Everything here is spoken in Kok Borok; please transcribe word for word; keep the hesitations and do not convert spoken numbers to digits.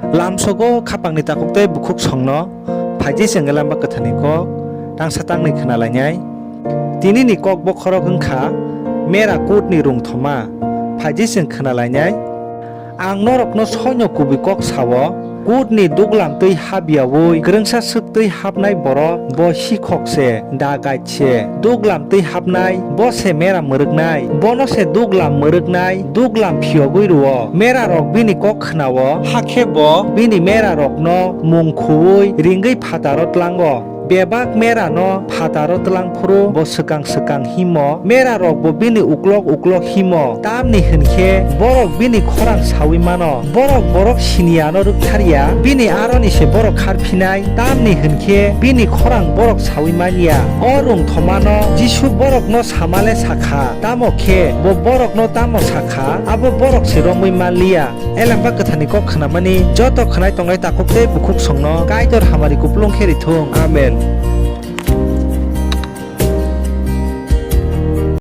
Lamsogo khapangni takhuk tei bukhuk songno phaidi chwng Lamba Kwtharni kok tangsa tangnwi khna lainai. Tinini kok bokhorok wng kha mera kutni rwngthoma. Phaidi chwng khna lainai. Ang norokno soino kubui kok sa-o, kutni duglam twi hap yaui kwrwngsa swk twi hapnai borok bo sikhok se, dagait se, duglam twi hapnai, bo se mera mwrwknai, bono se duglam mwrwknai, duglam phiyogwi rw-o. Merarok bini kok khna-o, hakhe bo bini merarokno mung khu-ui ringwi phataro tlango. Bebak merano phataro tlang phuru bo swkang swkang himo, merarokbo bini uklok uklok himo, tamni hwn khe borok bini khorang saui mano. Borok borok siniano rwkthar ya, bini aroni se borok khar phinai, tamni hwn khe bini khorang borok saui man ya. O rwngthomano Jisu borokno sama le sa kha, tamo khe bo borokno tamo sa kha, abo borok se romwi man li ya. Lamba Kwtharni kok khnamani joto khnai tongnai takhuk tei bukhuk songno Kaitor hamari kupulung khe ri thung. Amen.